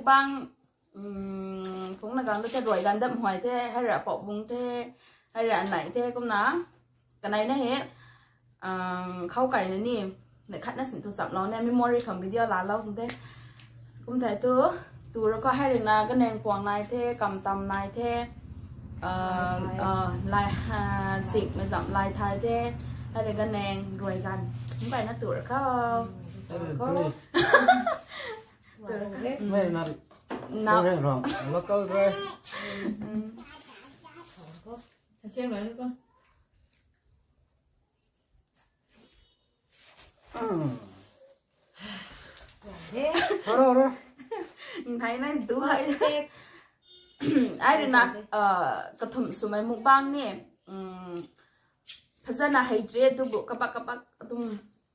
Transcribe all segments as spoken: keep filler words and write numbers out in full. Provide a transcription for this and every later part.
ꯄꯥꯡ ꯎꯝ ꯐꯨꯡꯅ ꯒꯥꯡꯗ ꯊꯦ ꯔꯣꯏ ꯒꯥꯟꯗ ꯃꯣꯏ ꯊꯦ ꯍꯥꯏꯔ ꯄꯥꯎꯕꯨꯡ ꯊꯦ ꯍꯥꯏꯔ ꯑꯅꯥꯏ ꯊꯦ ꯀꯨꯝꯅ ꯀꯅꯥꯏꯅ ꯍꯦ ꯈꯥꯎ ꯀꯥꯏꯅꯅꯤ ꯅ ꯈꯠꯅ ꯁꯤꯟ ꯊꯨ ꯆꯞ ꯂꯧꯅꯦ ꯃꯤ ꯃꯣꯔꯤ ꯈꯝ ꯚꯤꯗꯤꯑꯣ ꯂꯥ ꯂꯧ ꯈꯪꯗꯦ ꯀꯨꯝ ꯊꯥꯏ ꯇꯨ ꯇꯨꯔꯀꯣ ꯍꯥꯏꯔꯤꯅ ꯀꯅꯦꯡ ꯄꯣꯡ ꯅꯥꯏ ꯊꯦ ꯀꯝ ꯇꯝ ꯅꯥꯏ ꯊꯦ ꯂꯥꯏ ꯆꯤꯛ ꯃꯦꯖꯝ ꯂꯥꯏ ꯊꯥꯏ ꯊꯦ ꯍꯥꯏꯔꯒ ꯅꯦꯡ ꯔꯣꯏ ꯒꯥꯟ ꯀꯨꯝ ꯀꯥꯏꯅ ꯇꯨꯔꯀꯣ ꯇꯨꯔꯀꯣ Very not Korean wrong. Local dress. ꯎꯝ ꯁꯦꯝ ꯂꯣꯏꯔꯦꯀꯣ꯫ Haro haro. ꯍꯥꯏꯅ ꯗꯨ ꯍꯥꯏꯔꯤꯅ ꯀꯊꯨꯝ ꯁꯨꯃꯥꯏ ꯃꯨꯛꯕꯥꯡꯅꯦ꯫ ꯎꯝ, ꯐꯖꯅ ꯍꯩꯇ꯭ꯔꯦ ꯑꯗꯨꯕꯨ ꯀꯕꯛ ꯀꯕꯛ ꯑꯗꯨꯝ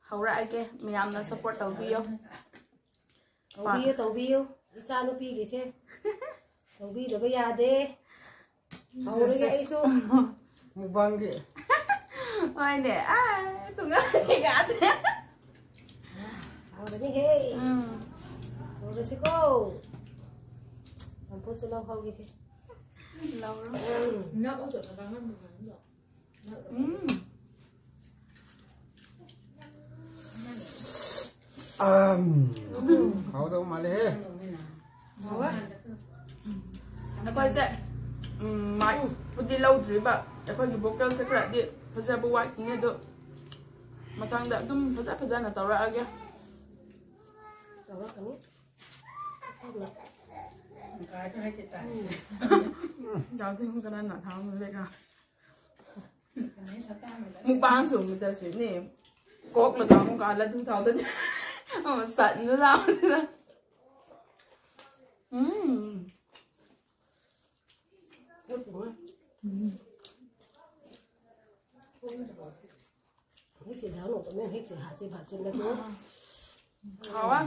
ꯍꯧꯔꯛꯑꯒꯦ꯫ ꯃꯌꯥꯝꯅ support ꯇꯧꯕꯤꯌꯣ꯫ ꯇꯧꯕꯤꯌꯨ ꯇꯧꯕꯤꯌꯨ ꯏꯆꯥ ꯅꯨꯄꯤꯒꯤꯁꯦ ꯇꯧꯕꯤꯗꯕ ꯌꯥꯗꯦ꯫ ꯍꯧꯔꯒꯦ ꯑꯩꯁꯨ꯫ Mukbangꯒꯤ꯫ ꯍꯣꯏꯅꯦ꯫ ꯑꯥ, ꯇꯨꯡꯒꯥꯟꯒꯤ ꯌꯥꯗꯦ꯫ ꯍꯧꯔꯅꯤꯍꯦ꯫ ꯎꯝ, ꯍꯧꯔꯁꯤꯀꯣ꯫ ꯆꯝꯐꯨꯠꯁꯨ ꯂꯧꯍꯧꯒꯦꯁꯦ꯫ ꯂꯧꯔꯣ꯫ ꯎꯝ꯫ ꯅꯛ ꯑꯣꯏꯖꯕ ꯉꯝꯗꯕ ꯅꯠꯇ꯭ꯔꯣ? ꯎꯝ꯫ Um, ꯍꯥꯎꯗꯧ ꯃꯥꯜꯂꯦꯍꯦ꯫ ꯍꯥꯎꯋꯦ꯫ ꯑꯩꯈꯣꯏꯁꯦ ꯎꯝ, ꯃꯥꯏꯛꯄꯨꯗꯤ ꯂꯧꯗ꯭ꯔꯤꯕ ꯑꯩꯈꯣꯏꯒꯤ vocalꯁꯦ ꯈꯔꯗꯤ ꯐꯖꯕ ꯋꯥꯠꯈꯤꯅꯤ ꯑꯗꯣ ꯃꯊꯪꯗ ꯑꯗꯨꯝ ꯐꯖ ꯐꯖꯅ ꯇꯧꯔꯛꯑꯒꯦ꯫ ꯇꯧꯔꯛꯀꯅꯤ꯫ ꯌꯥꯎꯗꯣꯏꯅꯤ ꯀꯅꯥꯅ ꯊꯥꯡꯕ ꯂꯩꯒ ꯃꯨꯛꯕꯥꯡ ꯁꯨꯝꯕꯗ ꯁꯤꯅꯤ ꯀꯣꯛꯂꯒ ꯑꯃꯨꯛꯀ ꯍꯜꯂ two thousand ꯑꯃ ꯆꯠꯅ ꯂꯥꯎꯗꯅ꯫ ꯎꯝ꯫ ꯍꯦꯛꯁꯦ ꯁꯥꯅꯣ ꯀꯃꯦꯟ ꯍꯦꯛꯁꯦ ꯍꯥꯠꯁꯦ ꯐꯥꯠꯁꯦ ꯅꯠꯇ꯭ꯔꯣ? ꯍꯥꯎꯋꯦ꯫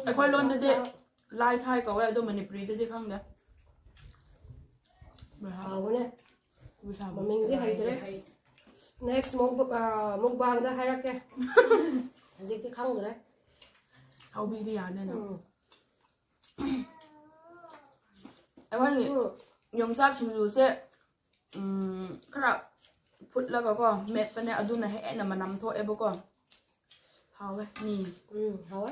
ꯑꯩꯈꯣꯏ ꯂꯣꯟꯗꯗꯤ ꯂꯥꯏ ꯊꯥꯏ ꯀꯧꯋꯦ ꯑꯗꯣ ꯃꯅꯤꯄꯨꯔꯤꯗꯗꯤ ꯈꯪꯗꯦ꯫ ꯍꯥꯎꯕꯅꯦ꯫ ꯃꯃꯤꯡꯗꯤ ꯍꯩꯇ꯭ꯔꯦ꯫ Next ꯃꯨꯛ ꯃꯨꯛꯕꯥꯡꯗ ꯍꯥꯏꯔꯛꯀꯦ꯫ ꯍꯧꯖꯤꯛꯇꯤ ꯈꯪꯗ꯭ꯔꯦ꯫ ꯇꯧꯕꯤꯕ ꯌꯥꯅꯤꯅ꯫ ꯎꯝ꯫ ꯑꯩꯈꯣꯏꯒꯤ ꯎꯝ꯫ ꯌꯣꯡꯆꯥꯛ ꯁꯤꯡꯖꯨꯁꯦ, ꯎꯝ, ꯈꯔ ꯐꯨꯠꯂꯒꯀꯣ ꯃꯦꯠꯄꯅꯦ, ꯑꯗꯨꯅ ꯍꯦꯟꯅ ꯃꯅꯝ ꯊꯣꯛꯑꯦꯕꯀꯣ꯫ ꯍꯥꯎꯋꯦ꯫ ꯎꯝ꯫ ꯎꯝ, ꯍꯥꯎꯋꯦ꯫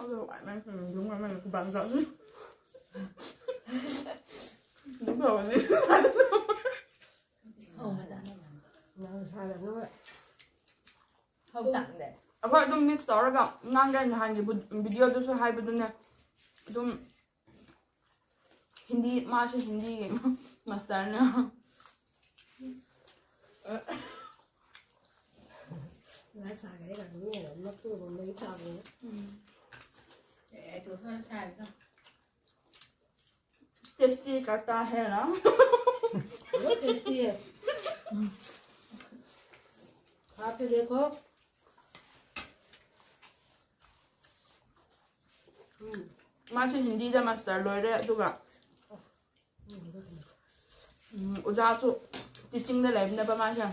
ꯑꯗꯣ ꯋꯥꯏ ꯃꯥꯏ ꯁꯤꯡꯖꯨ ꯃꯃꯜ ꯈꯨꯕꯥꯛ ꯆꯥꯎꯅꯤ꯫ ꯑꯗꯨꯝ ꯐꯕꯅꯤ꯫ ꯍꯧꯕꯗ꯫ ꯅꯪ ꯁꯥꯔꯅꯕ꯫ ꯍꯧ ꯇꯥꯡꯗꯦ꯫ ꯑꯩꯈꯣꯏ ꯑꯗꯨꯝ mix ꯇꯧꯔꯒ ꯉꯥꯡꯒꯦ, ꯅꯍꯥꯟꯒꯤ ꯕꯨ-, video ꯗꯨꯁꯨ ꯍꯥꯏꯕꯗꯨꯅꯦ꯫ ꯑꯗꯨꯝ ꯍꯤꯟꯗꯤ, ꯃꯥꯁꯨ ꯍꯤꯟꯗꯤꯒꯤ master ꯅꯦ꯫ ꯉꯥ ꯁꯥꯒꯦ ꯍꯥꯏꯔꯒ ꯑꯗꯨꯝ ꯌꯦꯡꯉꯣ, ꯃꯀꯨꯒꯨꯝꯕꯒꯤ ꯊꯥꯕꯅꯦ꯫ ꯎꯝ꯫ ꯑꯦ, ꯑꯗꯨ ꯈꯔ ꯁꯥꯏꯗ꯫ Tasty करता है ना? बहुत tasty है। खा के देखो। ꯎꯝ꯫ ꯃꯥꯁꯦ ꯍꯤꯟꯗꯤꯗ master ꯂꯣꯏꯔꯦ, ꯑꯗꯨꯒ, ꯎꯝ, ꯑꯣꯖꯥꯁꯨ teaching ꯗ ꯂꯩꯕꯅꯦꯕ ꯃꯥꯁꯦ꯫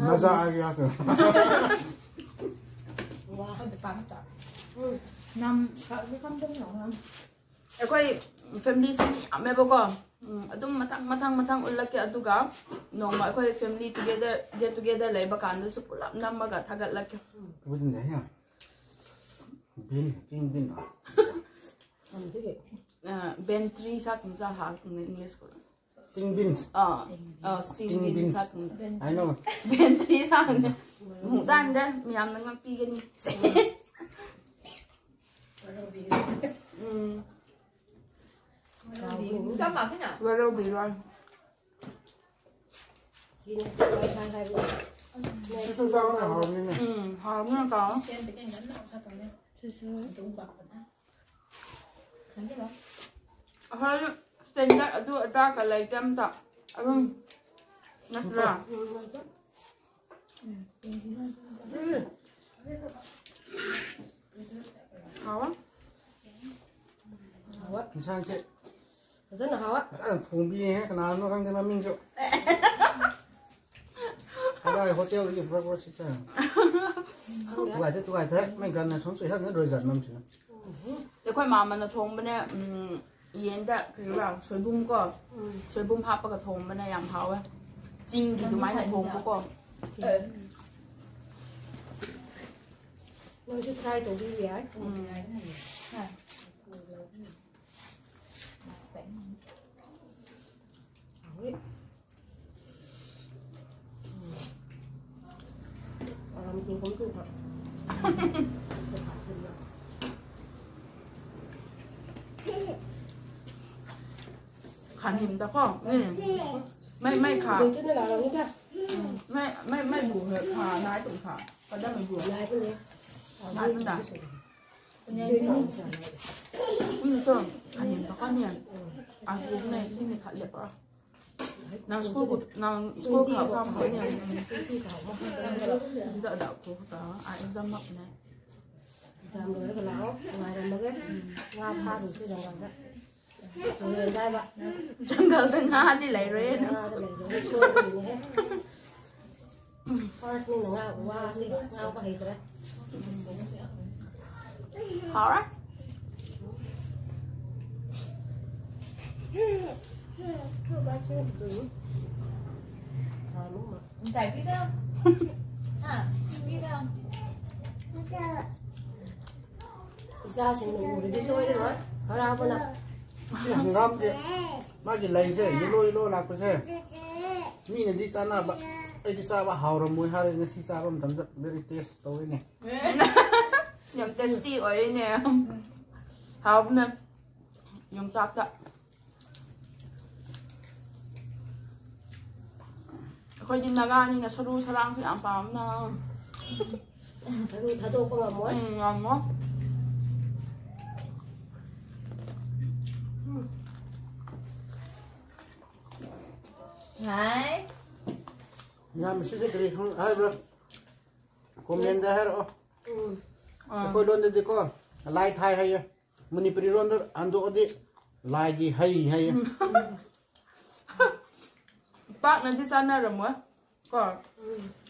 मजा आ गया तो। ꯅꯝ ꯑꯩꯈꯣꯏ family ꯁꯤ ꯌꯥꯝꯃꯦꯕꯀꯣ꯫ ꯎꯝ, ꯑꯗꯨꯝ ꯃꯊꯪ ꯃꯊꯪ ꯃꯊꯪ ꯎꯠꯂꯛꯀꯦ꯫ ꯑꯗꯨꯒ ꯅꯣꯡꯃ ꯑꯩꯈꯣꯏ family together, get together ꯂꯩꯕ ꯀꯥꯟꯗꯁꯨ ꯄꯨꯂꯞ ꯅꯝꯃꯒ ꯊꯥꯒꯠꯂꯛꯀꯦ꯫ ꯕꯤꯟ, ꯆꯤꯡ ꯕꯤꯟ꯫ ꯑ, ꯕꯦꯟꯇ꯭ꯔꯤ ꯁꯥ ꯊꯨꯝ ꯆꯥ ꯍꯥ ꯊꯨꯝ English ꯀꯣ꯫ Sting beans. ꯑꯥ, ꯑꯥ, sting beans ꯁꯥ ꯊꯨꯝ꯫ I know. ꯕꯦꯟꯇ꯭ꯔꯤ ꯁꯥ ꯊꯨꯝ꯫ ꯃꯨꯛꯗꯥꯡꯗ ꯃꯌꯥꯝꯅ ꯉꯥꯛꯄꯤꯒꯅꯤ꯫ ꯎꯝ꯫ ꯆꯝꯃ ꯀꯩꯅꯣ? ꯋꯥꯔꯧꯕꯤꯔꯣꯏ꯫ ꯁꯤꯁꯨ ꯆꯥꯎꯅ ꯍꯥꯎꯕꯅꯤꯅꯦ꯫ ꯎꯝ, ꯍꯥꯎꯕꯅꯤꯅ ꯆꯥꯎ꯫ ꯑꯩꯈꯣꯏ standard ꯑꯗꯨ ꯑꯗꯥꯒ ꯂꯩꯇꯦ ꯑꯝꯇ꯫ ꯑꯗꯨꯝ ꯅꯠꯇ꯭ꯔꯥ? ꯎꯝ꯫ ꯍꯥꯎꯋꯦ꯫ ꯍꯥꯎꯋꯦ꯫ ꯏꯟꯁꯥꯡꯁꯦ ꯐꯖꯅ ꯍꯥꯎꯋꯦ꯫ ꯐꯖꯅ ꯊꯣꯡꯕꯤꯌꯦ꯫ ꯀꯅꯥꯅꯣ ꯈꯪꯗꯦ ꯃꯃꯤꯡꯁꯨ꯫ ꯀꯗꯥꯏ ꯍꯣꯇꯦꯜꯗꯒꯤ ꯄꯨꯔꯛꯄ꯭ꯔꯣ ꯁꯤꯁꯦ? ꯇꯨꯒꯥꯏꯊꯦ, ꯇꯨꯒꯥꯏꯊꯦ꯫ ꯃꯩ ꯒꯟꯅ ꯁꯨꯝ ꯆꯨꯏꯍꯟꯅ ꯂꯣꯏꯖꯠ ꯃꯝꯁꯤꯅ꯫ ꯑꯩꯈꯣꯏ ꯃꯥꯃꯅ ꯊꯣꯡꯕꯅꯦ꯫ ꯎꯝ, ꯌꯦꯟꯗ ꯀꯔꯤꯔꯥ, ꯁꯣꯏꯕꯨꯝ ꯀꯣ, ꯁꯣꯏꯕꯨꯝ ꯍꯥꯞꯄꯒ ꯊꯣꯡꯕꯅꯦ꯫ ꯌꯥꯝ ꯍꯥꯎꯋꯦ꯫ ꯆꯤꯡꯒꯤ ꯑꯗꯨꯃꯥꯏꯅ ꯊꯣꯡꯕꯀꯣ꯫ ꯅꯣꯏꯁꯨ try ꯇꯧꯕꯤꯕ ꯌꯥꯏ꯫ ꯎꯝ꯫ ꯍꯥꯎꯋꯤ꯫ ꯎꯝ꯫ ꯑꯔꯥꯝ ꯇꯤꯡꯈꯣꯝ ꯇꯤꯡꯈꯣꯝ꯫ ꯈꯥꯅꯤꯝꯗꯀꯣ꯫ ꯎꯝ꯫ ꯃꯩ, ꯃꯩ ꯈꯥ꯫ ꯂꯣꯏꯇꯅ ꯂꯥꯛꯂꯝꯅꯤꯗ꯫ ꯃꯩ, ꯃꯩ, ꯃꯩ ꯕꯨ ꯈꯥ ꯅꯥꯏ ꯇꯨ ꯈꯥ꯫ ꯀꯗꯥ ꯃꯩ ꯕꯨ꯫ ꯂꯥꯏꯕꯅꯦ꯫ ꯂꯥꯏꯕꯅ꯫ ꯎꯝ, ꯇꯣ꯫ ꯈꯥꯅꯤꯝꯗꯀꯣ ꯅꯦ꯫ ꯑ, ꯕꯨ ꯅꯦ, ꯅꯤ ꯈꯥ ꯂꯦꯄ꯫ ꯅꯪ ꯁ꯭ꯀꯨꯜ, ꯅꯪ ꯁ꯭ꯀꯨꯜ ꯈꯥ ꯐꯥꯝ ꯈꯥ ꯅꯦ꯫ ꯗ, ꯗ, ꯈꯣ ꯈꯥ꯫ ꯑ, exam ꯃꯛꯅꯦ꯫ Exam ꯂꯣꯏꯔꯒ ꯂꯥꯛꯑꯣ꯫ ꯉꯥꯏꯔꯝꯃꯒꯦ꯫ ꯉꯥ ꯐꯥꯔꯨꯁꯦ ꯖꯪꯒꯜꯗ꯫ ꯇꯨꯔꯦꯜꯗ ꯍꯥꯏꯕ꯫ ꯖꯪꯒꯜꯗ ꯉꯥꯗꯤ ꯂꯩꯔꯣꯏꯌꯦ ꯅꯪ꯫ ꯉꯥꯗ ꯂꯩꯔꯣꯏ꯫ ꯁꯣꯏꯕꯒꯤꯅꯦꯍꯦ꯫ First ꯅꯤꯅ ꯉꯥ ꯋꯥꯁꯦ ꯉꯥꯡꯕ ꯍꯩꯇ꯭ꯔꯦ꯫ ꯍꯥꯎꯔꯦ꯫ ꯊꯥꯎ ꯑꯃ꯫ ꯆꯥꯏꯕꯤꯗ꯫ ꯍꯥ? ꯆꯥꯏꯕꯤꯗ꯫ ꯏꯆꯥꯁꯤꯡꯅ ꯎꯔꯗꯤ ꯁꯣꯏꯔꯔꯣꯏ꯫ ꯍꯔꯥꯎꯕꯅ꯫ ꯁꯤ ꯍꯪꯒꯥꯝꯁꯦ ꯃꯥꯒꯤ ꯂꯩꯁꯦ yellow yellow ꯂꯥꯛꯄꯁꯦ ꯃꯤꯅꯗꯤ ꯆꯥꯅꯕ ꯑꯩꯗꯤ ꯆꯥꯕ ꯍꯥꯎꯔꯝꯃꯣꯏ ꯍꯥꯏꯔꯦ ꯉꯁꯤ ꯆꯥꯕ ꯃꯇꯝꯗ very taste ꯇꯧꯋꯤꯅꯦ꯫ ꯌꯥꯝ tasty ꯑꯣꯏꯅꯦ꯫ ꯍꯥꯎꯕꯅꯦ꯫ ꯌꯣꯡꯆꯥꯛꯇ꯫ ꯑꯩꯈꯣꯏꯗꯤ ꯅꯥꯒꯥꯅꯤꯅ ꯁꯔꯨ ꯁꯔꯥꯡꯁꯨ ꯌꯥꯝ ꯄꯥꯝꯅ꯫ ꯁꯔꯨ ꯊꯥꯗꯣꯛꯄ ꯉꯝꯃꯣꯏ꯫ ꯎꯝ, ꯉꯝꯃꯣ꯫ ꯉꯥꯏ꯫ ꯌꯥꯝ ꯁꯤꯁꯦ ꯀꯔꯤ ꯈꯪ ꯍꯥꯏꯕ꯭ꯔꯥ? Comment ꯗ ꯍꯥꯏꯔꯛꯑꯣ꯫ ꯎꯝ꯫ ꯑꯥ꯫ ꯑꯩꯈꯣꯏ ꯂꯣꯟꯗꯗꯤꯀꯣ ꯂꯥꯏ ꯊꯥꯏ ꯍꯥꯏꯌꯦ꯫ ꯃꯅꯤꯄꯨꯔꯤ ꯂꯣꯟꯗ ꯍꯟꯗꯣꯛꯑꯗꯤ ꯂꯥꯏꯒꯤ ꯍꯩ ꯍꯥꯏꯌꯦ꯫ ꯄꯥꯛꯅꯗꯤ ꯆꯥꯅꯔꯝꯃꯣꯏ ꯀꯣ꯫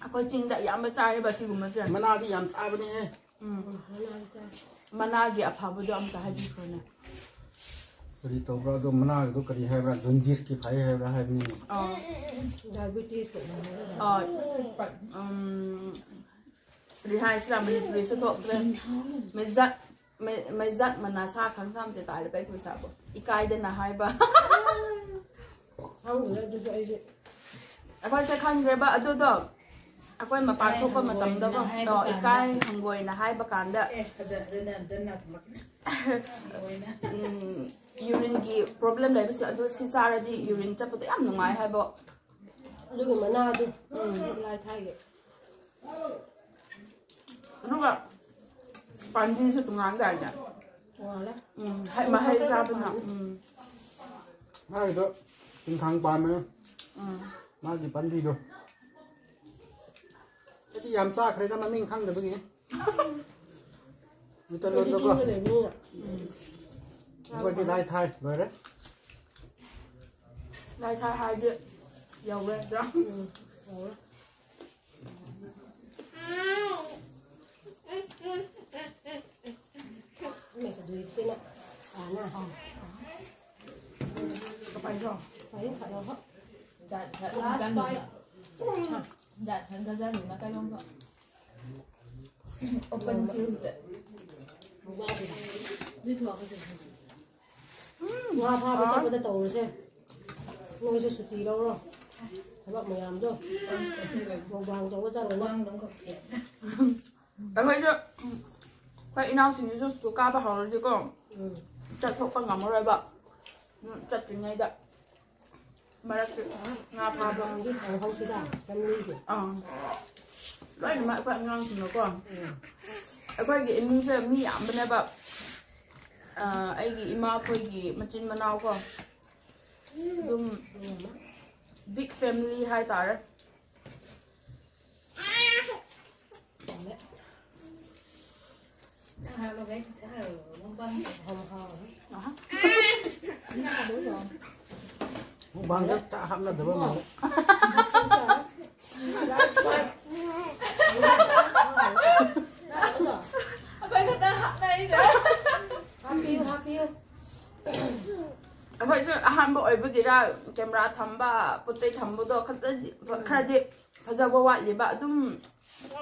ꯑꯩꯈꯣꯏ ꯆꯤꯡꯗ ꯑꯌꯥꯝꯕ ꯆꯥꯏꯌꯦꯕ ꯁꯤꯒꯨꯝꯕꯁꯦ꯫ ꯃꯅꯥꯗꯤ ꯌꯥꯝ ꯆꯥꯕꯅꯦꯍꯦ꯫ ꯎꯝ꯫ ꯃꯅꯥꯒꯤ ꯑꯐꯕꯗꯣ ꯑꯝꯇ ꯍꯥꯏꯕꯤꯈ꯭ꯔꯣꯅꯦ꯫ ꯀꯔꯤ ꯇꯧꯕ꯭ꯔꯥ ꯑꯗꯣ? ꯃꯅꯥꯒꯤꯗꯣ ꯀꯔꯤ ꯍꯥꯏꯕ꯭ꯔꯥ? ꯖꯣꯟꯗꯤꯁꯀꯤ ꯐꯩ ꯍꯥꯏꯕ꯭ꯔꯥ ꯍꯥꯏꯕꯅꯤꯅꯦ꯫ ꯑꯥ꯫ ꯗꯥꯏꯕꯤꯇꯤꯁ ꯇꯧꯕ꯫ ꯑꯥ꯫ ꯎꯝ꯫ ꯀꯔꯤ ꯍꯥꯏꯁꯤꯔꯥ, ꯃꯅꯤꯄꯨꯔꯤꯁꯨ ꯊꯣꯛꯇ꯭ꯔꯦ꯫ ꯃꯩꯖꯥꯛ, ꯃꯩ-, ꯃꯩꯖꯥꯛ ꯃꯅꯥ ꯁꯥ ꯈꯪ ꯈꯪꯗꯦ ꯇꯥꯔꯦ ꯄꯩ ꯄꯩꯁꯥꯕꯨ꯫ ꯏꯀꯥꯏꯗꯅ ꯍꯥꯏꯕ꯫ ꯈꯪꯗ꯭ꯔꯦ ꯑꯗꯨꯁꯨ ꯑꯩꯗꯤ꯫ ꯑꯩꯈꯣꯏꯁꯦ ꯈꯪꯗ꯭ꯔꯦꯕ ꯑꯗꯨꯗꯣ꯫ ꯑꯩꯈꯣꯏ ꯃꯄꯥꯟ ꯊꯣꯛꯄ ꯃꯇꯝꯗꯀꯣ, ꯍꯪꯒꯣꯏꯅ ꯍꯥꯏꯕ ꯑꯣ, ꯀꯥꯟꯗ꯫ ꯏꯀꯥꯏ ꯍꯪꯒꯣꯏꯅ ꯍꯥꯏꯕ ꯀꯥꯟꯗ꯫ ꯑꯦ, ꯐꯖꯗ꯭ꯔꯦꯅꯦ, ꯍꯟꯖꯟꯅ ꯊꯝꯃꯛꯀꯅꯤ꯫ ꯍꯪꯒꯣꯏꯅ꯫ ꯎꯝ, ꯌꯨꯔꯤꯟꯒꯤ ꯄ꯭ꯔꯣꯕ꯭ꯂꯦꯝ ꯂꯩꯕꯁꯦ ꯑꯗꯨ ꯁꯤ ꯆꯥꯔꯗꯤ ꯌꯨꯔꯤꯟ ꯆꯠꯄꯗꯣ ꯌꯥꯝ ꯅꯨꯡꯉꯥꯏ ꯍꯥꯏꯕ꯫ ꯑꯗꯨꯒꯤ ꯃꯅꯥꯗꯨ ꯎꯝ꯫ ꯂꯥꯏ ꯊꯥꯏꯒꯤ꯫ ꯑꯗꯨꯒ ꯄꯥꯟꯕꯤꯁꯨ ꯇꯣꯉꯥꯟꯗꯥꯏꯅꯦ꯫ ꯇꯣꯉꯥꯜꯂꯦ꯫ ꯎꯝ, ꯍꯩ, ꯃꯍꯩ ꯆꯥꯕꯅ꯫ ꯎꯝ꯫ ꯃꯥꯒꯤꯗꯣ ꯇꯤꯡꯈꯥꯡ ꯄꯥꯟꯕꯅꯦ꯫ ꯎꯝ꯫ ꯃꯥꯒꯤ ꯄꯥꯟꯕꯤꯗꯣ꯫ ꯑꯩꯗꯤ ꯌꯥꯝ ꯆꯥꯈ꯭ꯔꯦꯗ ꯃꯃꯤꯡ ꯈꯪꯗꯕꯒꯤ꯫ ꯃꯩꯇꯩꯂꯣꯟꯗꯀꯣ꯫ ꯑꯩꯈꯣꯏꯗꯤ ꯆꯤꯡꯗ ꯂꯩꯕꯅꯤꯅ꯫ ꯑꯩꯈꯣꯏꯗꯤ ꯂꯥꯏ ꯊꯥꯏ ꯂꯣꯏꯔꯦ꯫ ꯂꯥꯏ ꯊꯥꯏ ꯍꯥꯏꯗꯤ ꯌꯧꯔꯦ ꯑꯗꯣ꯫ ꯎꯝ, ꯌꯧꯔꯦ꯫ ꯂꯥꯁ ꯐꯥꯏꯠ꯫ ꯖꯥꯠ ꯈꯟꯒꯖꯥꯠꯅꯤꯅ ꯀꯩꯅꯣꯝꯗꯣ꯫ ꯑꯣꯄꯟ ꯐꯤꯜꯗ꯫ ꯉꯥ ꯐꯥꯕ ꯆꯠꯄꯗ ꯇꯧꯔꯁꯦ꯫ ꯅꯣꯏꯁꯨ ꯁꯨꯇꯤ ꯂꯧꯔꯣ꯫ ꯊꯕꯛ ꯃꯌꯥꯝꯗꯣ꯫ ꯃꯨꯛꯕꯥꯡ ꯇꯧꯕ ꯆꯠꯂꯣꯅ꯫ ꯑꯩꯈꯣꯏꯁꯨ ꯑꯩꯈꯣꯏ ꯏꯅꯥꯎꯁꯤꯡꯁꯤꯁꯨ ꯁ꯭ꯀꯨꯜ ꯀꯥꯕ ꯍꯧꯔꯗꯤꯀꯣ, ꯎꯝ꯫ ꯆꯠꯊꯣꯛꯄ ꯉꯝꯃꯔꯣꯏꯕ꯫ ꯎꯝ, ꯆꯠꯇ꯭ꯔꯤꯉꯩꯗ ꯃꯔꯛꯇ ꯉꯥ ꯐꯥꯕ꯫ ꯃꯨꯛꯕꯥꯡꯗꯤ ꯇꯧꯍꯧꯁꯤꯗ, ꯐꯦꯃꯤꯂꯤꯒꯤ꯫ ꯑꯥ꯫ ꯂꯣꯏꯅꯃꯛ ꯑꯩꯈꯣꯏ ꯑꯉꯥꯡꯁꯤꯡꯅꯀꯣ꯫ ꯎꯝ꯫ ꯑꯩꯈꯣꯏꯒꯤ ꯏꯃꯨꯡꯁꯦ ꯃꯤ ꯌꯥꯝꯕꯅꯦꯕ꯫ ꯑꯥ, ꯑꯩꯒꯤ ꯏꯃꯥꯈꯣꯏꯒꯤ ꯃꯆꯤꯟ ꯃꯅꯥꯎꯀꯣ꯫ ꯑꯗꯨꯝ ꯎꯝ꯫ ꯕꯤꯛ ꯐꯦꯃꯤꯂꯤ ꯍꯥꯏꯇꯥꯔꯦ꯫ Mukbangꯗ ꯆꯥꯛ ꯍꯥꯞꯅꯗꯕ ꯃꯥꯜꯂꯦ꯫ ꯑꯩꯈꯣꯏ ꯈꯛꯇ ꯍꯥꯞꯅꯩꯗ꯫ ꯍꯥꯞꯄꯤꯌꯨ, ꯍꯥꯞꯄꯤꯌꯨ꯫ ꯑꯩꯈꯣꯏꯁꯨ ꯑꯍꯥꯟꯕ ꯑꯣꯏꯕꯒꯤꯔ ꯀꯦꯃꯦꯔꯥ ꯊꯝꯕ, ꯄꯣꯠ ꯆꯩ ꯊꯝꯕꯗꯣ ꯈꯛꯇꯗꯤ, ꯈꯔꯗꯤ ꯐꯖꯕ ꯋꯥꯠꯂꯤꯕ꯫ ꯑꯗꯨꯝ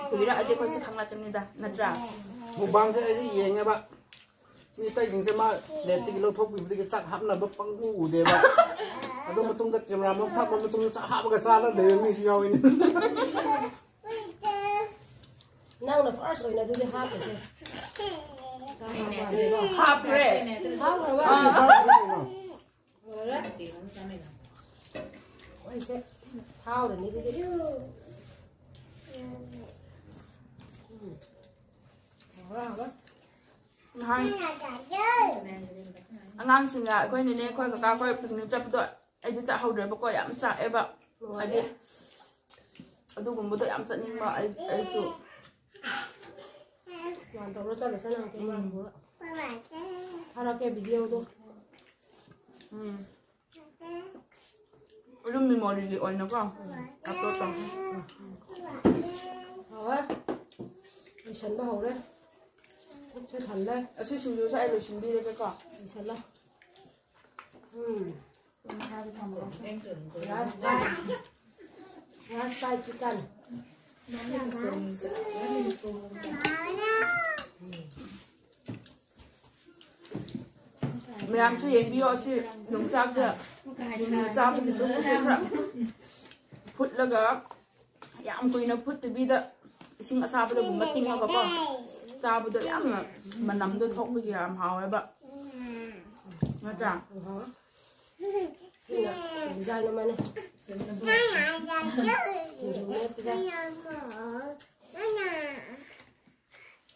ꯀꯨꯏꯔꯛꯑꯗꯤ ꯑꯩꯈꯣꯏꯁꯨ ꯈꯪꯂꯛꯀꯅꯤꯗ, ꯅꯠꯇ꯭ꯔꯥ? ꯃꯨꯛꯕꯥꯡꯁꯦ ꯑꯩꯁꯨ ꯌꯦꯡꯉꯦꯕ꯫ ꯃꯤ ꯑꯇꯩꯁꯤꯡꯁꯦ ꯃꯥ ꯄ꯭ꯂꯦꯠꯇꯒꯤ ꯂꯧꯊꯣꯛꯄꯤꯕꯗꯒꯤ ꯆꯥꯛ ꯍꯥꯞꯅꯕ ꯄꯪꯎ ꯎꯗꯦꯕ꯫ ꯑꯗꯨ ꯃꯇꯨꯡꯗ ꯀꯦꯃꯦꯔꯥ ꯃꯨꯛ ꯊꯝꯕ ꯃꯇꯨꯡꯗ ꯆꯥꯛ ꯍꯥꯞꯄꯒ ꯆꯥꯗ ꯂꯩꯕ ꯃꯤꯁꯨ ꯌꯥꯎꯏꯅꯦ꯫ ꯅꯪꯅ ꯐꯥꯔꯁ ꯑꯣꯏꯅ ꯑꯗꯨꯗꯤ ꯍꯥꯞꯄꯁꯦ꯫ ꯍꯥꯞꯈ꯭ꯔꯦ꯫ ꯍꯥꯞꯈ꯭ꯔꯕ? ꯑꯥ꯫ ꯂꯣꯏꯔꯦ꯫ ꯑꯩꯁꯦ ꯊꯥꯎꯗꯅꯤ ꯑꯗꯨꯗꯤ꯫ ꯎꯝ꯫ ꯍꯥꯎꯔꯦ, ꯍꯥꯎꯔꯦ꯫ ꯅꯍꯥꯟ ꯑꯉꯥꯡꯁꯤꯡꯒ ꯑꯩꯈꯣꯏ ꯅꯦꯅꯦ, ꯑꯩꯈꯣꯏ ꯀꯀꯥ, ꯑꯩꯈꯣꯏ ꯄꯤꯛꯅꯤꯛ ꯆꯠꯄꯗꯣ ꯑꯩꯗꯤ ꯆꯥꯛꯍꯧꯗ꯭ꯔꯦꯕꯀꯣ, ꯌꯥꯝ ꯆꯥꯛꯑꯦꯕ꯫ ꯍꯥꯏꯗꯤ ꯑꯗꯨꯒꯨꯝꯕꯗꯣ ꯌꯥꯝ ꯆꯠꯅꯤꯡꯕ ꯑꯩ, ꯑꯩꯁꯨ꯫ ꯌꯥꯝ ꯇꯧꯔ ꯆꯠꯂꯁꯦ ꯅꯪ ꯎꯝ꯫ ꯊꯥꯔꯛꯀꯦ ꯚꯤꯗꯤꯑꯣꯗꯣ꯫ ꯎꯝ꯫ ꯑꯗꯨꯝ ꯃꯦꯃꯣꯔꯤꯒꯤ ꯑꯣꯏꯅꯀꯣ ꯑꯞꯂꯣꯗ ꯇꯧ꯫ ꯍꯥꯎꯔꯦ꯫ ꯂꯣꯏꯁꯟꯕ ꯍꯧꯔꯦ꯫ ꯈꯨꯠꯁꯦ ꯊꯜꯂꯦ꯫ ꯑꯁꯤ ꯁꯤꯡꯖꯨꯁꯦ ꯑꯩ ꯂꯣꯏꯁꯤꯟꯕꯤꯔꯒꯦꯀꯣ꯫ ꯂꯣꯏꯁꯜꯂꯣ꯫ ꯎꯝ꯫ Rice fry. Rice fry chicken. ꯃꯌꯥꯝꯁꯨ ꯌꯦꯡꯕꯤꯌꯣ, ꯑꯁꯤ ꯌꯣꯡꯆꯥꯛꯁꯦ ꯍꯤꯡꯅ ꯆꯥꯕꯒꯤꯁꯨ ꯈꯔ ꯐꯨꯠꯂꯒ ꯌꯥꯝ ꯀꯨꯏꯅ ꯐꯨꯠꯇꯕꯤꯗ ꯏꯁꯤꯡ ꯑꯁꯥꯕꯗꯒꯨꯝꯕ ꯇꯤꯡꯉꯒꯀꯣ ꯆꯥꯕꯗꯣ ꯌꯥꯝꯅ ꯃꯅꯝꯗꯣ ꯊꯣꯛꯄꯒꯤ ꯌꯥꯝ ꯍꯥꯎꯋꯦꯕ, ꯅꯠꯇ꯭ꯔꯥ? ꯗꯤꯖꯥꯏꯟ ꯑꯃꯅꯦ꯫ ꯁꯤꯡꯖꯨ ꯃꯦꯠꯄꯗ꯫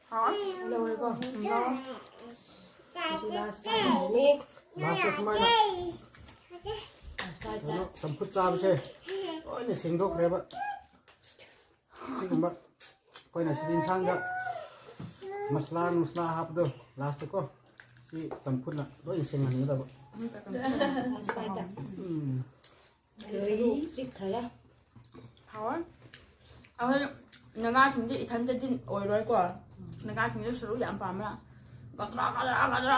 ꯍꯥꯎꯋꯦ꯫ ꯂꯧꯔꯦꯀꯣ꯫ ꯎꯝ, ꯂꯧꯔꯦ꯫ ꯁꯤꯁꯨ ꯂꯥꯁ ꯐꯥꯏꯅꯦꯜꯅꯤ꯫ ꯂꯥꯁꯇ ꯁꯨꯃꯥꯏꯅ ꯂꯥꯁ ꯐꯥꯏꯅꯦꯜ꯫ ꯀꯩꯅꯣ, ꯆꯝꯐꯨꯠ ꯆꯥꯕꯁꯦ ꯂꯣꯏꯅ ꯁꯦꯡꯗꯣꯛꯈ꯭ꯔꯦꯕ꯫ ꯁꯤꯒꯨꯝꯕ ꯑꯩꯈꯣꯏꯅ ꯁꯤꯗꯤ ꯏꯟꯁꯥꯡꯗ ꯃꯁꯂꯥ ꯅꯨꯡꯁꯂꯥ ꯍꯥꯞꯄꯗꯣ ꯂꯥꯁꯇꯀꯣ, ꯁꯤ ꯆꯝꯐꯨꯠꯅ ꯂꯣꯏ ꯁꯦꯡꯍꯟꯒꯗꯕ꯫ ꯎꯝ꯫ ꯂꯣꯏ ꯆꯤꯛꯈ꯭ꯔꯦ꯫ ꯍꯥꯎꯋꯦ꯫ ꯑꯩꯈꯣꯏ ꯅꯥꯒꯥꯁꯤꯡꯗꯤ ꯏꯊꯟꯇꯗꯤ ꯑꯣꯏꯔꯣꯏꯀꯣ꯫ ꯅꯥꯒꯥꯁꯤꯡꯗꯤ ꯁꯔꯨ ꯌꯥꯝ ꯄꯥꯝꯃꯦ꯫ ꯒꯗ꯭ꯔꯥ, ꯒꯗ꯭ꯔꯥ, ꯒꯗ꯭ꯔꯥ꯫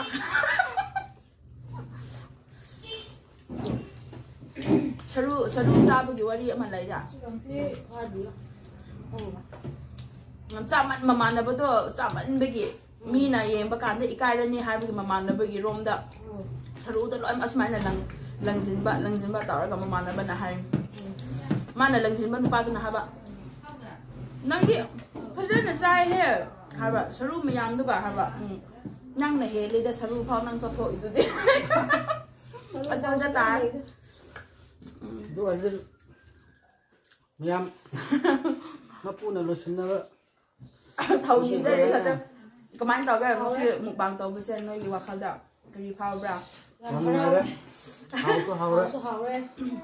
ꯁꯔꯨ, ꯁꯔꯨ ꯆꯥꯕꯒꯤ ꯋꯥꯔꯤ ꯑꯃ ꯂꯩꯗ꯫ ꯆꯥꯃꯟ, ꯃꯃꯥꯟꯅꯕꯗꯣ ꯆꯥꯃꯟꯕꯒꯤ ꯃꯤꯅ ꯌꯦꯡꯕ ꯀꯥꯟꯗ ꯏꯀꯥꯏꯔꯅꯤ ꯍꯥꯏꯕꯒꯤ ꯃꯃꯥꯟꯅꯕꯒꯤ ꯔꯣꯝꯗ ꯁꯔꯨꯗ ꯂꯣꯏ ꯑꯁꯨꯃꯥꯏꯅ ꯂꯪ-, ꯂꯪꯁꯤꯟꯕ, ꯂꯪꯁꯤꯟꯕ ꯇꯧꯔꯒ ꯃꯃꯥꯟꯅꯕꯅ ꯍꯥꯏ꯫ ꯃꯥꯅ ꯂꯪꯁꯤꯟꯕ ꯅꯨꯄꯥꯗꯨꯅ ꯍꯥꯏꯕ, "ꯅꯪꯗꯤ ꯐꯖꯅ ꯆꯥꯏꯍꯦ" ꯍꯥꯏꯕ, "ꯁꯔꯨ ꯃꯌꯥꯝꯗꯨꯒ" ꯍꯥꯏꯕ꯫ "ꯎꯝ, ꯅꯪꯅ ꯍꯦꯜꯂꯤꯗ, ꯁꯔꯨ ꯐꯥꯎ ꯅꯪ ꯆꯥꯊꯣꯛꯏꯗꯨꯗꯤ" ꯑꯗꯨꯗ ꯇꯥꯏ꯫ ꯑꯗꯨ ꯑꯣꯏꯔꯗꯤ ꯃꯌꯥꯝ ꯃꯄꯨꯅ ꯂꯣꯏꯁꯤꯟꯅꯕ ꯊꯧꯅꯤꯖꯔꯤ ꯈꯛꯇ꯫ ꯀꯃꯥꯏꯅ ꯇꯧꯒꯦ ꯉꯁꯤ ꯃꯨꯛꯕꯥꯡ ꯇꯧꯕꯁꯦ ꯅꯣꯏꯒꯤ ꯋꯥꯈꯜꯗ? ꯀꯔꯤ ꯐꯥꯎꯕ꯭ꯔꯥ? ꯌꯥꯝ ꯅꯨꯡꯉꯥꯏꯔꯦ꯫ ꯍꯥꯎꯁꯨ ꯍꯥꯎꯔꯦ꯫ ꯍꯥꯎꯁꯨ ꯍꯥꯎꯔꯦ꯫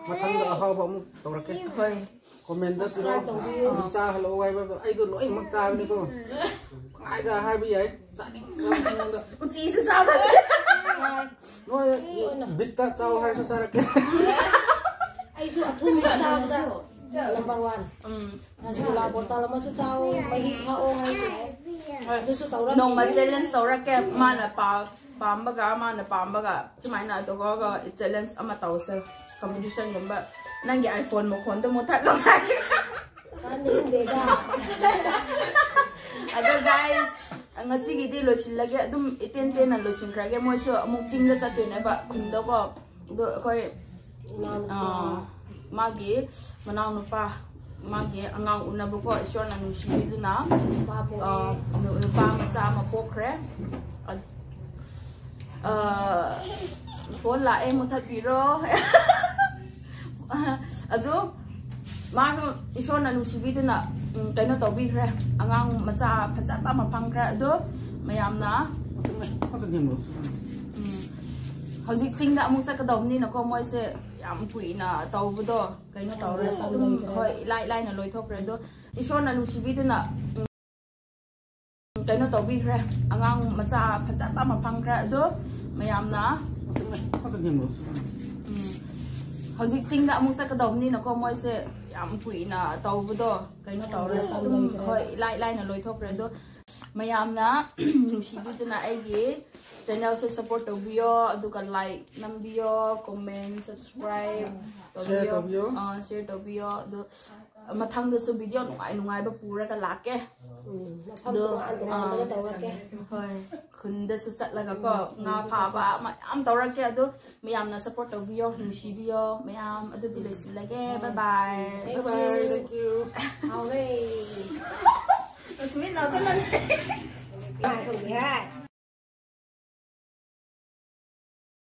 ꯃꯊꯪꯗ ꯑꯍꯥꯎꯕ ꯑꯃꯨꯛ ꯇꯧꯔꯛꯀꯦ꯫ ꯍꯣꯏ꯫ ꯀꯣꯃꯦꯟꯗ ꯄꯤꯔꯛꯑꯣ꯫ ꯁꯕꯁꯀ꯭ꯔꯥꯏꯕ ꯇꯧꯕꯤꯌꯨ꯫ ꯑꯗꯨꯝ ꯆꯥꯍꯜꯂꯛꯑꯣ ꯍꯥꯏꯕ ꯑꯩꯗꯣ ꯂꯣꯏꯅꯃꯛ ꯆꯥꯕꯅꯤꯀꯣ꯫ ꯄꯪꯍꯥꯏꯗ ꯍꯥꯏꯕ ꯌꯥꯏ꯫ ꯆꯥꯅꯤꯡꯕ ꯃꯑꯣꯡꯗ꯫ ꯎꯆꯤꯁꯨ ꯆꯥꯕ꯫ ꯆꯥꯏ꯫ ꯅꯣꯏ ꯂꯣꯏꯅ꯫ ꯕꯤꯠꯇ ꯆꯥꯎ ꯍꯥꯏꯔꯁꯨ ꯆꯥꯔꯛꯀꯦ꯫ ꯑꯩꯁꯨ ꯑꯊꯨꯝꯕ ꯆꯥꯕꯗ ꯅꯝꯕꯔ ꯋꯥꯟ꯫ ꯎꯝ꯫ ꯔꯁꯒꯨꯂꯥ ꯕꯣꯇꯜ ꯑꯃꯁꯨ ꯆꯥꯎ, ꯃꯍꯤ ꯊꯛꯑꯣ ꯍꯥꯏꯁꯦ꯫ ꯍꯣꯏ꯫ ꯑꯗꯨꯁꯨ ꯇꯧꯔꯛꯈꯤꯅꯤ꯫ ꯅꯣꯡꯃ ꯆꯦꯂꯦꯟꯖ ꯇꯧꯔꯛꯀꯦ꯫ ꯃꯥꯅ ꯄꯥ-, ꯄꯥꯝꯕꯒ, ꯃꯥꯅ ꯄꯥꯝꯕꯒ ꯁꯨꯃꯥꯏꯅ ꯇꯧꯔꯒ ꯆꯦꯂꯦꯟꯖ ꯑꯃ ꯇꯧꯁꯦ꯫ ꯀꯝꯄꯤꯇꯤꯁꯟꯒꯨꯝꯕ꯫ ꯅꯪꯒꯤ iPhone ꯃꯈꯣꯟꯗꯣ ꯃꯨꯠꯊꯠꯂꯣ ꯍꯥꯏ꯫ ꯇꯥꯅꯤꯡꯗꯦꯗ꯫ ꯑꯗꯣ guys, ꯉꯁꯤꯒꯤꯗꯤ ꯂꯣꯏꯁꯤꯜꯂꯒꯦ꯫ ꯑꯗꯨꯝ ꯏꯇꯦꯟ ꯇꯦꯟꯅ ꯂꯣꯏꯁꯤꯟꯈ꯭ꯔꯒꯦ꯫ ꯃꯣꯏꯁꯨ ꯑꯃꯨꯛ ꯆꯤꯡꯗ ꯆꯠꯇꯣꯏꯅꯦꯕ, ꯈꯨꯟꯗꯀꯣ꯫ ꯑꯗꯣ ꯑꯩꯈꯣꯏ, ꯏꯅꯥꯎꯅꯨꯄꯥ꯫ ꯑꯥ, ꯃꯥꯒꯤ ꯃꯅꯥꯎꯅꯨꯄꯥ, ꯃꯥꯒꯤ ꯑꯉꯥꯡ ꯎꯅꯕꯀꯣ, ꯏꯁꯣꯔꯅ ꯅꯨꯡꯁꯤꯕꯤꯗꯨꯅ, ꯅꯨꯄꯥ ꯄꯣꯛꯑꯦ꯫ ꯑꯥ, ꯅꯨ-, ꯅꯨꯄꯥ ꯃꯆꯥ ꯑꯃ ꯄꯣꯛꯈ꯭ꯔꯦ꯫ ꯑ-, ꯑ, ꯐꯣꯟ ꯂꯥꯛꯑꯦ, ꯃꯨꯊꯠꯄꯤꯔꯣ꯫ ꯑꯗꯨ ꯃꯥꯁꯨ ꯏꯁꯣꯔꯅ ꯅꯨꯡꯁꯤꯕꯤꯗꯨꯅ, ꯎꯝ, ꯀꯩꯅꯣ ꯇꯧꯕꯤꯈ꯭ꯔꯦ, ꯑꯉꯥꯡ ꯃꯆꯥ ꯐꯖꯕ ꯑꯃ ꯐꯪꯈ꯭ꯔꯦ꯫ ꯑꯗꯨ ꯃꯌꯥꯝꯅ, ꯎꯝ, ꯍꯧꯖꯤꯛ ꯆꯤꯡꯗ ꯑꯃꯨꯛ ꯆꯠꯀꯗꯧꯕꯅꯤꯅꯀꯣ, ꯃꯣꯏꯁꯦ ꯌꯥꯝ ꯀꯨꯏꯅ ꯇꯧꯕꯗꯣ ꯀꯩꯅꯣ ꯇꯧꯔꯦ, ꯃꯇꯝ ꯑꯗꯨꯝ ꯂꯩꯇ꯭ꯔꯦ꯫ ꯍꯣꯏ, ꯏꯂꯥꯏ ꯂꯥꯏꯅ ꯂꯣꯏꯊꯣꯛꯈ꯭ꯔꯦ꯫ ꯑꯗꯣ ꯏꯁꯣꯔꯅ ꯅꯨꯡꯁꯤꯕꯤꯗꯨꯅ, ꯎꯝ, ꯀꯩꯅꯣ ꯇꯧꯕꯤꯈ꯭ꯔꯦ꯫ ꯑꯉꯥꯡ ꯃꯆꯥ ꯐꯖꯕ ꯑꯃ ꯐꯪꯈ꯭ꯔꯦ꯫ ꯑꯗꯣ ꯃꯌꯥꯝꯅ, ꯎꯝ, ꯍꯧꯖꯤꯛ ꯆꯤꯡꯗ ꯑꯃꯨꯛ ꯆꯠꯀꯗꯧꯕꯅꯤꯅꯀꯣ, ꯃꯣꯏꯁꯦ ꯌꯥꯝ ꯀꯨꯏꯅ ꯇꯧꯕꯗꯣ ꯀꯩꯅꯣ ꯇꯧꯔꯦ꯫ ꯑꯗꯨꯝ, ꯍꯣꯏ, ꯏꯂꯥꯏ ꯂꯥꯏꯅ ꯂꯣꯏꯊꯣꯛꯈ꯭ꯔꯦ꯫ ꯑꯗꯣ ꯃꯌꯥꯝꯅ ꯅꯨꯡꯁꯤꯕꯤꯗꯨꯅ ꯑꯩꯒꯤ ꯆꯦꯅꯦꯜꯁꯦ ꯁꯞꯄꯣꯔꯠ ꯇꯧꯕꯤꯌꯣ, ꯑꯗꯨꯒ ꯂꯥꯏꯛ ꯅꯝꯕꯤꯌꯣ, ꯀꯣꯃꯦꯟ, ꯁꯕꯁꯀ꯭ꯔꯥꯏꯕ ꯇꯧꯕꯤꯌꯣ, ꯇꯧꯕꯤꯌꯣ꯫ ꯑ, ꯁꯤꯌꯔ ꯇꯧꯕꯤꯌꯣ꯫ ꯑꯗꯣ ꯃꯊꯪꯗꯁꯨ ꯚꯤꯗꯤꯑꯣ ꯅꯨꯡꯉꯥꯏ ꯅꯨꯡꯉꯥꯏꯕ ꯄꯨꯔꯒ ꯂꯥꯛꯀꯦ꯫ ꯎꯝ, ꯃꯐꯝ ꯑꯗꯣ, ꯇꯣꯉꯥꯟ ꯇꯣꯉꯥꯟꯕꯗ ꯑ, ꯇꯧꯔꯛꯀꯦ꯫ ꯍꯣꯏ, ꯈꯨꯟꯗꯁꯨ ꯆꯠꯂꯒ ꯀꯣ, ꯉꯥ ꯐꯥꯕ ꯃꯌꯥꯝ ꯇꯧꯔꯛꯀꯦ꯫ ꯑꯗꯣ ꯃꯌꯥꯝꯅ ꯁꯞꯄꯣꯔꯠ ꯇꯧꯕꯤꯌꯣ, ꯅꯨꯡꯁꯤꯕꯤꯌꯣ ꯃꯌꯥꯝ꯫ ꯑꯗꯨꯗꯤ ꯂꯣꯏꯁꯤꯜꯂꯒꯦ꯫ ꯕꯥꯏ ꯕꯥꯏ꯫ Thank you. Bye bye. Thank you. ꯍꯥꯎꯔꯦ꯫ ꯁꯨꯃꯤꯠ ꯂꯥꯎꯗꯅ꯫ ꯉꯥꯏꯈꯣ, ꯁꯤꯍꯥꯏ꯫